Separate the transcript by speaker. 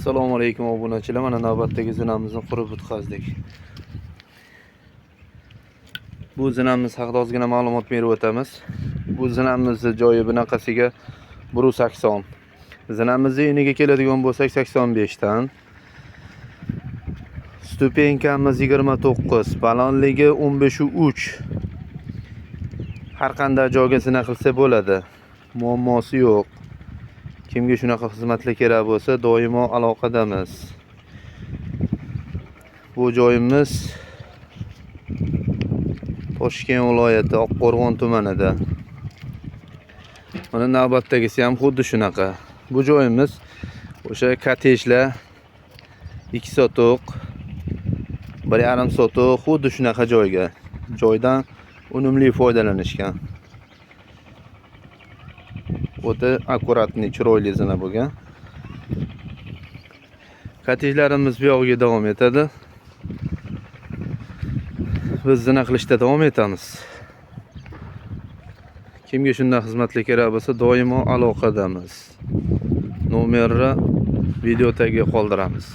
Speaker 1: Assalomu alaykum, obunachilar. Mana navbatdagi zinamizni qurib bitkazdik. Bu zinamiz haqida ozgina ma'lumot berib o'tamiz. Bu zinamizni joyi bunaqasiga 180. Zinamizni eniga keladigan bo'lsak, 85 dan. Ступенька miz 29, balandligi 15.3. Har qanday joyga zina qilsa bo'ladi. Muammosi yo'q. Kimga shunaqa xizmatlar kerak bo'lsa, doimo aloqadamiz. Bu joyimiz Toshkent viloyati, Oqqo'rg'on tumanida. Mana navbatdagisi ham xuddi shunaqa. Bu joyimiz o'sha kottejlar, 2 sotuq, 1,5 sotuq, xuddi shunaqa joyga. Joydan unumli foydalanishgan. O'ta аккуратный, chiroyli zina bo'lgan. Kottejlarimiz bu yog'iga davom etadi. Biz zina qilishda davom etamiz. Kimga shunday xizmatlar kerak bo'lsa, doimo aloqadamiz. Nomerni video tagiga qoldiramiz.